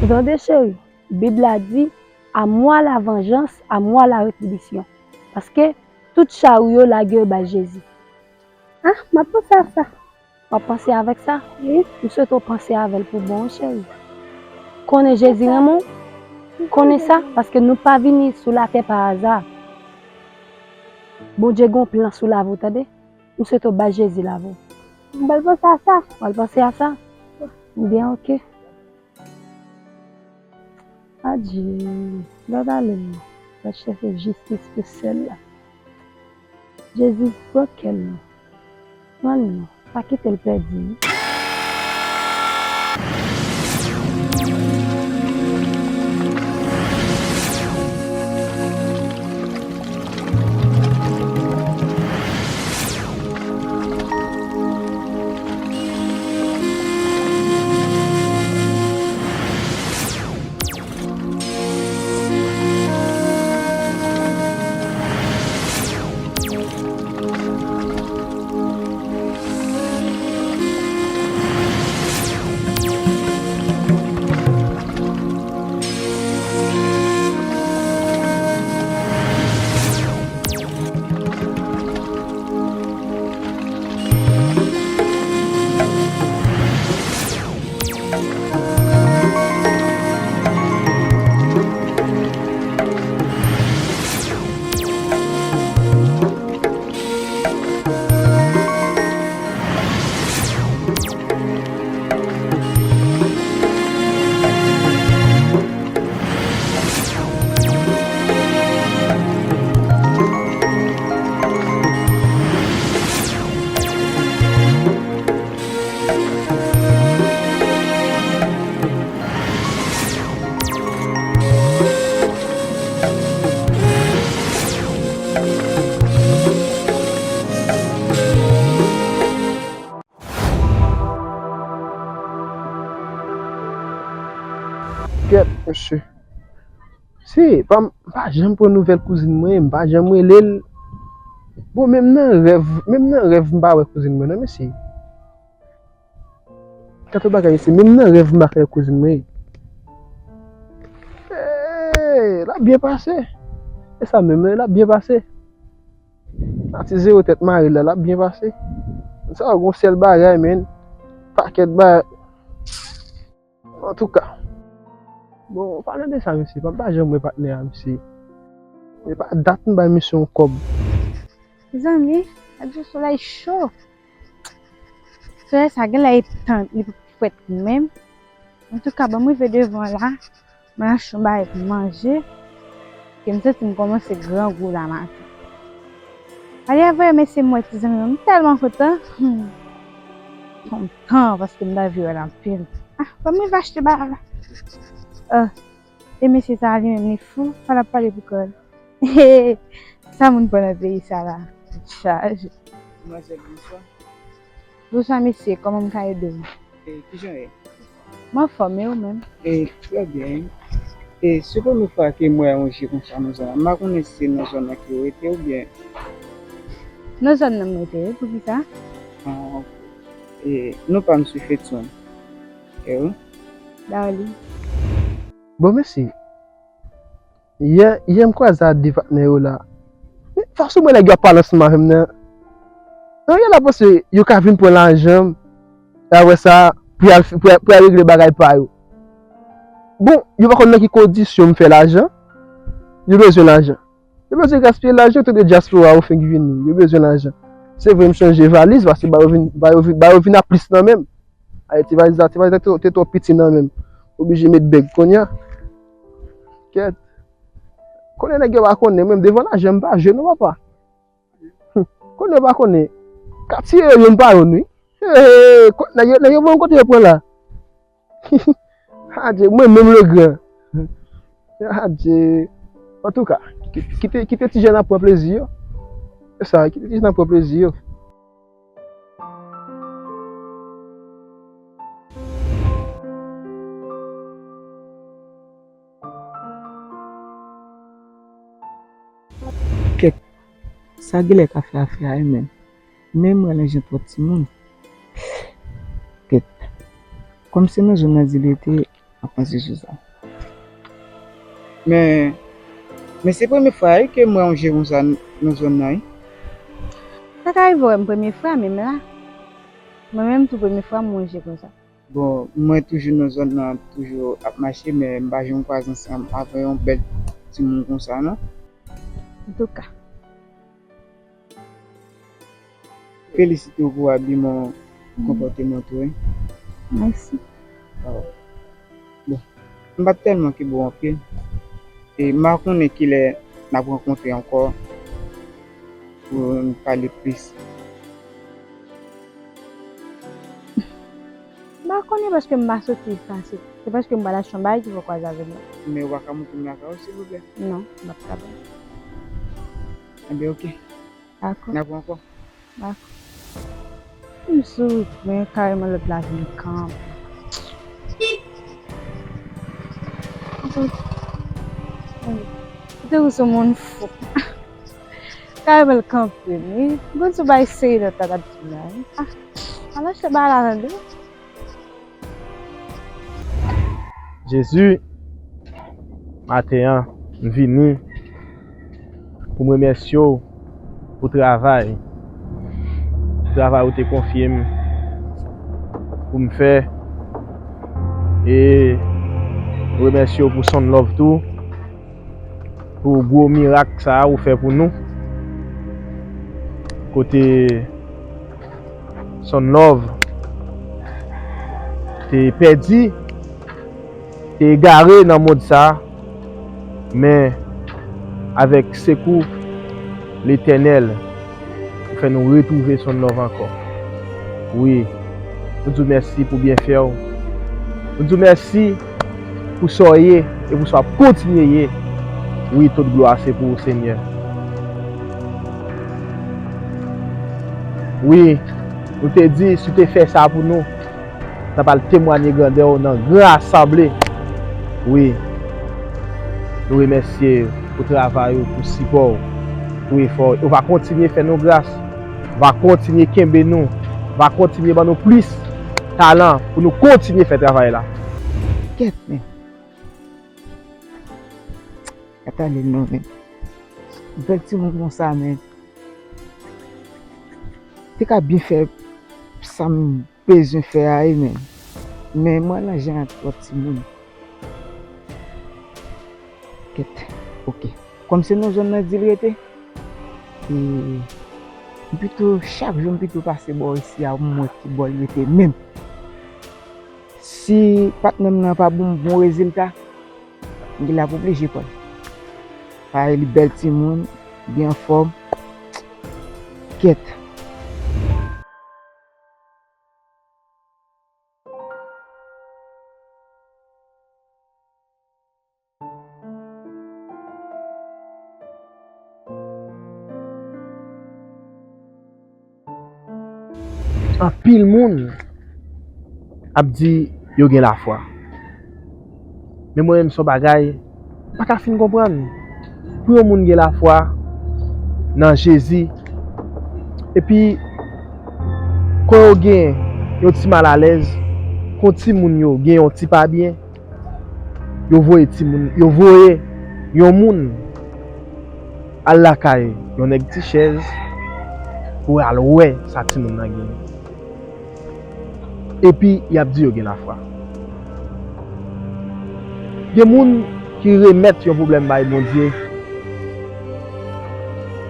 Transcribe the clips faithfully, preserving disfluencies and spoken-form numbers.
Ou tande, cheri? Bib la di, à moi la vengeance, à moi la rétribution. Paske tout cha ou yo lage yo bay Jezi. Ah, m ap panse a sa. W ap panse avèk sa? Wi. M swete w panse avè l pou bon, wi, cheri. Konnen Jezi renmen w. Konnen sa, paske nou pa vini sou latè pa aza. Bondye gen yon plan sou lavi w, tande? M swete w bay Jezi lavi w. M pral panse a sa. W al panse a sa? Byen, oke. Adje, gad ale m nan, l ap chèche jistis pou sè l la. Jezi, pran kè l non. Pran l non. Pa kite l pèdi non. Kèt, mesye. Si, pa m, m pa janm pran nouvèl kouzin mwen, m pa janm rele l. Bon, menm nan rèv, menm nan rèv, m pa wè kouzin mwen, non, mesye. Gade yon bagay, mesye, menm nan rèv, m pa ka wè kouzin mwen. Hey, l ap byen pase. E sa menm, l ap byen pase. Pati zewo tèt mare la, l ap byen pase. Sa gon sèl bagay, men. Pakèt bagay. Antouka. Bon, palan de sa, mesye, pa, m pa janm wè patnè a, mesye. E pa dat m bay misye yon kòb. Zanmi, adje solèy cho. Solèy sa genlè li tan, li frèt menm. Antouka, ban m rive devan la. Mwen achte yon bagay pou m manje. Ke m santi m kòmanse grangou la maten. Alè, vre, mesye, m wè ti zanmi m, m tèlman kontan. Hmm. Kontan, paske m ta vle wè l anpil. Ah, ban m rive achte bagay la. Ah, e mesye sa a li menm, li fou, pa l ap pale pou kò l. Sa moun pran nan peyi sa la. Chaje. Demwazèl, bonswa. Bonswa, mesye. Kòman m ka ede w? E, kijan w ye? M anfòm, e ou menm? E, trè byen. E, se premye fwa ke m wè yon je konsa nan zòn nan. M pa konnen si se nan zòn nan ke w rete oubyen. Nan zòn nan m rete, wi. Poukisa? Ah, ok. E, non pa m se Fetson. E ou? Darly. Bon, mesye. Yè, yè m kwaze a de patnè yo la. Men fason m wè nèg yo ap pale ansanm avè m nan. Nan yè la panse yo ka vin pran lajan m. Apre sa, pou y al, pou y al, pou y al regle bagay pa yo. Bon, yo pa konn nan ki kondisyon m fè lajan. Yo bezwen lajan. Yo bezwen gaspiye lajan, tout de dyaspora yo fenk vini. Yo bezwen lajan. Se vre, m chanje valiz, paske ba yo vin, ba yo vin, ba yo vin a plis nan men m. Ayiti, valiz la, ti valiz la te, te twò piti nan men m. Oblije met bèg kounye a. Kèt. Konnen nèg yo pa konnen, mwen, m devan lajan, m pa jwe non, papa. Konnen yo pa konnen. Ka tire yo youn pa youn, wi. Hey, nèg yo, nèg yo bon kote yo pran la. Adje, mwen menm le gran. Adje. Antouka, ki-, kite, kite ti jèn ap pran plezi yo. Se sa, kite ti jèn ap pran plezi yo. Kèt, sa genlè ka fè afè a, wi, menm. Men m wè nan jan twòp timoun. Kèt. Kòm se nan zòn nan di l rete, M ap panse sou sa. Men, men se premye fwa wi ke m wè yon je konsa nan zòn nan wi. Sa ka rive w wè m premye fwa, men m la. Mwen menm tou premye fwa m wè yon je konsa. Bon, mwen toujou nan zòn nan, toujou ap mache, men m pa janm kwaze ansanm avè yon bèl timoun konsa, non. Antouka. Felisite w pou abiman w, konpòteman tou, wi. Mèsi. Ah, bon. M pa t tèlman kenbe w anpil. E m pa konnen kilè n ap rankontre ankò pou n pale plis. M pa konnen paske m pa soti fasil. Se paske m pral achte yon bagay ki fè w kwaze avè m la. Men ou pa ka montre m lakay ou, silvouplè? Non, m p ap kapab. Enben, oke. Dakò. N ap wè ankò. Dakò. M sou wout mwen, kareman lòt la vin kanpe. Ou te ou se moun fou. Kareman l kanpe, wi. Bon, sou bay seri lòt la t ap di la, wi. Ah, al achte bagay la, tande. Jezi, maten an, m vini pou m remèsye w pou travay, travay ou te konfye m pou m fè. E m remèsye w pou Son Love tou, pou gwo mirak sa a ou fè pou nou. Kote Son Love te pèdi, te egare nan mond sa a, men avèk sekou Letènèl, ou fè nou retwouve Son Love ankò. Wi, nou di w mèsi pou byenfè w. Nou di w mèsi pou sa w ye e pou sa w ap kontinye ye. Wi, tout glwa se pou ou, Senyè. Wi, nou te di, si w te fè sa pou nou, n ap al temwanye grandè w nan gran asanble. Wi, nou remèsye w pou travay ou, pou sipò w, pou efò w. Ou va kontinye fè nou gras, ou va kontinye kenbe nou, ou va kontinye ban nou plis talan pou nou kontinye fè travay la. Kèt, men. Gad ale non, men. Bèl timoun konsa, men. Te ka byen fè sa m bezwen fè a, wi, men. Men mwen nan jan twòp timoun. Kèt, oke. Kòm se nan zòn nan di l rete, e m pito, chak jou m pito pase bò isi a pou m wè ki bò l rete menm. Si patnè m nan pa ban m bon rezilta, m genlè ap oblije pran l. Paske li bèl timoun, byen anfòm. Kèt. Anpil moun ap di yo gen lafwa. Men mwen menm, se yon bagay m pa ka fin konprann. Pou yon moun gen lafwa nan Jezi, epi kon yo gen yon ti malalèz, kon timoun yo gen yon ti pa byen, yo voye timoun, yo voye yon moun al lakay yon nèg ti chèz pou al wè sa timoun nan genyen. Epi, y ap di yo gen lafwa. Gen moun ki remèt yon pwoblèm bay Bondye,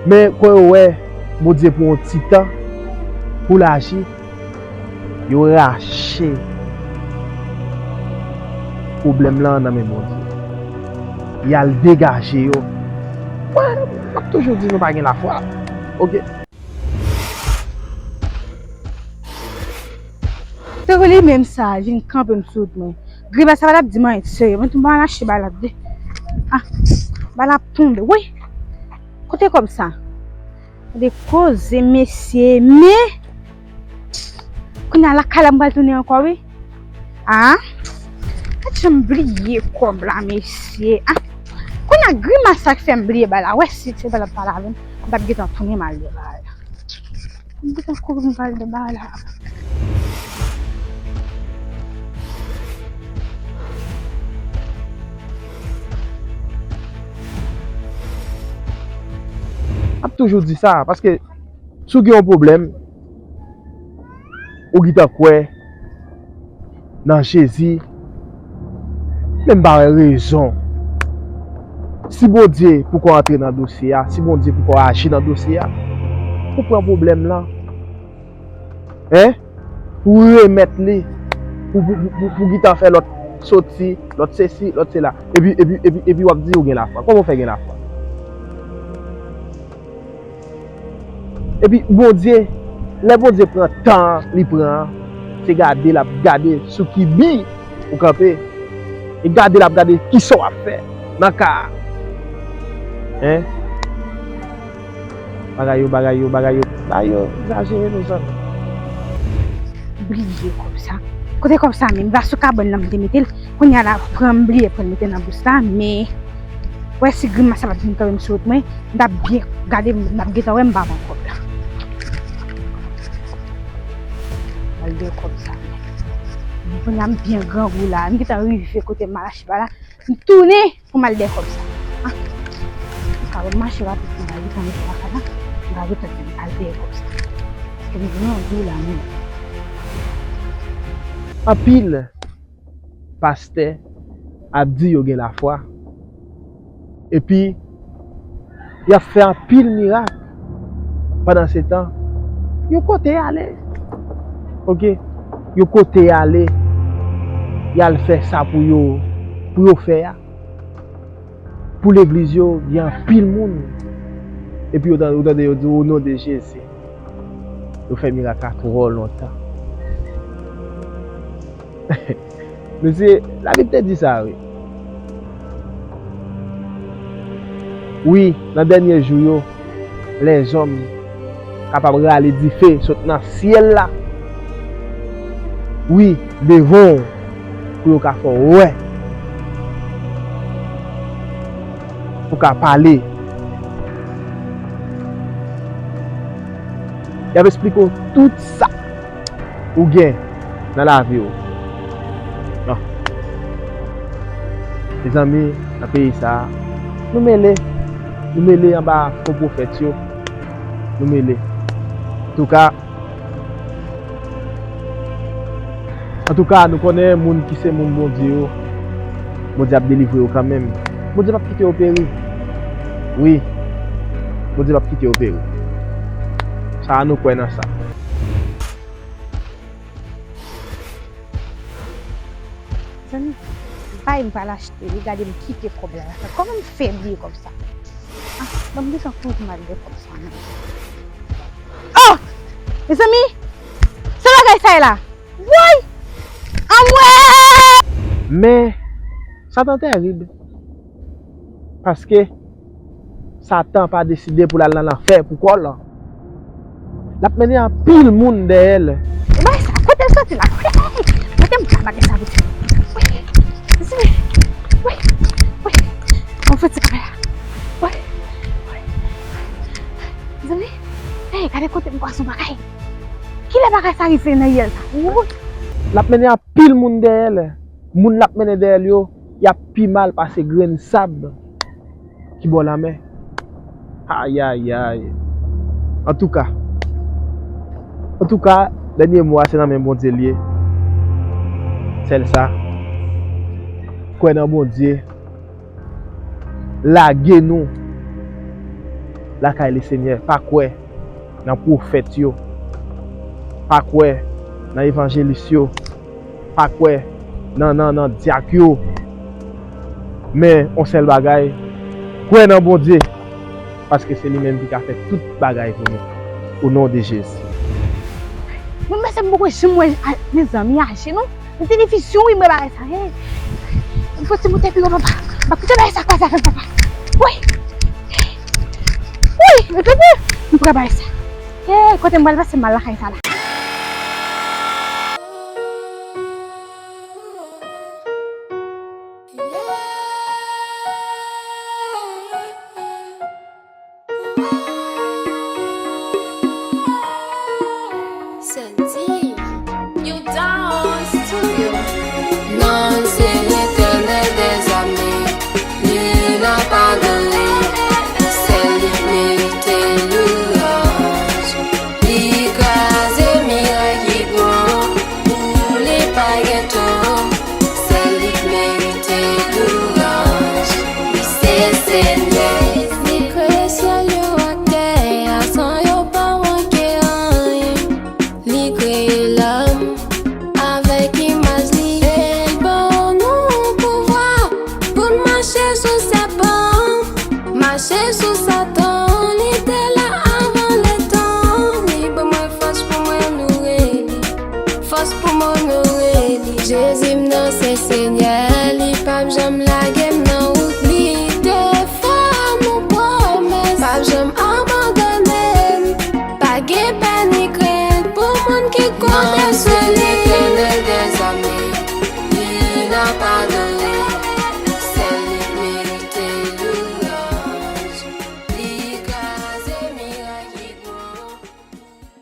men, kan yo wè Bondye pran yon ti tan pou l aji, yo rache pwoblèm lan nan men Bondye. Y al degaje yo. Mwen, m ap toujou di nou pa gen lafwa. Oke. Tankou li menm sa, vin kanpe m sou wout mwen. Grimas sa pa t ap di m anyen serye. Mwen tou m pa lache bagay la de. Ah, bagay la ap tonbe. Wi! Kote kòb sa? Gade koze, mesye, men kounye a lakay la m pral tounen ankò, wi. Ah, gad jan m bliye kòb la, mesye. Ah, kounye a grimas sa k fè m bliye bagay la. Wè si se bagay la pa la menm, m t ap gentan tounen m al de bagay la. M gentan kouri m pral de bagay la. toujou di sa, paske si w gen yon pwoblèm, ou gentan kwè nan Jezi, men m pa wè rezon. Si Bondye poko antre nan dosye a, si Bondye poko aji nan dosye a, ou pran pwoblèm lan. Hein? Pou remèt li, pou, pou, pou, pou, pou gentan fè lòt soti, lòt sesi, lòt sela. Epi, epi, epi, epi w ap di ou gen lafwa. Kòman w fè gen lafwa? Epi Bondye, lè Bondye pran tan an, li pran an, se gade l ap gade sou ki bi ou kanpe. E gade l ap gade kisa w ap fè nan ka a. Hein? Bagay yo, bagay yo, bagay yo, bagay yo egzajere, mezanmi. Bliye kòb sa. Kote kòb sa menm? M va sou kabann nan m te mete l. Kounye a la, pran m bliye pran l mete nan bous la, men wè si grimas sa pa t vin kanpe m sou wout mwen, m t ap byen gade, m t ap gentan wè m pa pran kòb la. Al de kòb sa. Men kounye a m byen grangou la. M gentan rive kote m al achte pa la. M tounen pou m al dèyè kòb sa. Ah, m ka wè m mache rapid pou m al desann lakay la. M ka gentan al dèyè kòb sa. Paske m gen yon gou la menm. Anpil pastè ap di yo gen lafwa. Epi, y ap fè anpil mirak. Pandansetan, yo kote y ale. Oke? Yo kote y ale. Y al fè sa pou yo, pou yo fè a. Pou legliz yo, gen anpil moun. Epi yo tan-, ou tande yo di, "O non de Jezi." Yo fè mirak la twò lontan. Mesye, Labib te di sa, wi. Wi, nan dènye jou yo, lèzòm kapab rale dife sot nan syèl la. Wi, devan w, pou yo ka fè w wè. Pou w ka pale. Y ap esplike w tout sa ou gen nan lavi w. Non. Mezanmi, nan peyi sa a, nou mele. Nou mele anba fo pwofèt yo. Nou mele. Antouka, antouka, nou konnen moun ki se moun Bondye yo, Bondye ap delivre yo kanmenm. Bondye p ap kite yo peri. Wi. Bondye p ap kite yo peri. Sa a nou kwè nan sa. Zanmi, bay m pral achte li, gade m kite kòb la lakay. Kòman m fè bliye kòb sa? Ah, ban m desann kouri pou m al gen kòb sa, non. Oh! Mezanmi, se bagay sa ye la. Woy! Anmwey! Men, Satan terib. Paske Satan pa deside pou l al nan lanfè pou kò l. L ap mennen anpil moun dèyè l. E bagay sa, kote l soti la? Kote, kote m pran bagay sa pou di? Wi, wi, wi, wi. On fè ti kamera. Wi, wi. Zanmi, hey, gade kote m pran sou bagay. Kilè bagay sa rive nan yè l sa? Woy! L ap mennen anpil moun dèyè l. Moun l ap mennen dèyè l yo, y ap pi mal pase grenn sab ki bò lanmè. Ayayay. Antouka, antouka, dènye mo a se nan men Bondye l ye. Sèl sa. Kwè nan Bondye. Lage nou lakay Lesenyè. Pa kwè nan pwofèt yo. Pa kwè nan evanjelis yo. Pa kwè nan, nan, nan dyak yo. Men, yon sèl bagay, kwè nan Bondye. Paske se li menm ki ka fè tout bagay pou nou. O non de Jezi. Mwen, mwen se m poko janm wè, a, mezanmi, ajenou. Nan televizyon, wi, m wè bagay sa, hey. M fò ti moute pi wo, papa. M pa kite bagay sa kraze avè m, papa. Wi. Wi, mezanmi, m pran bagay sa. Hey, kote m pral pase mal lakay sa la.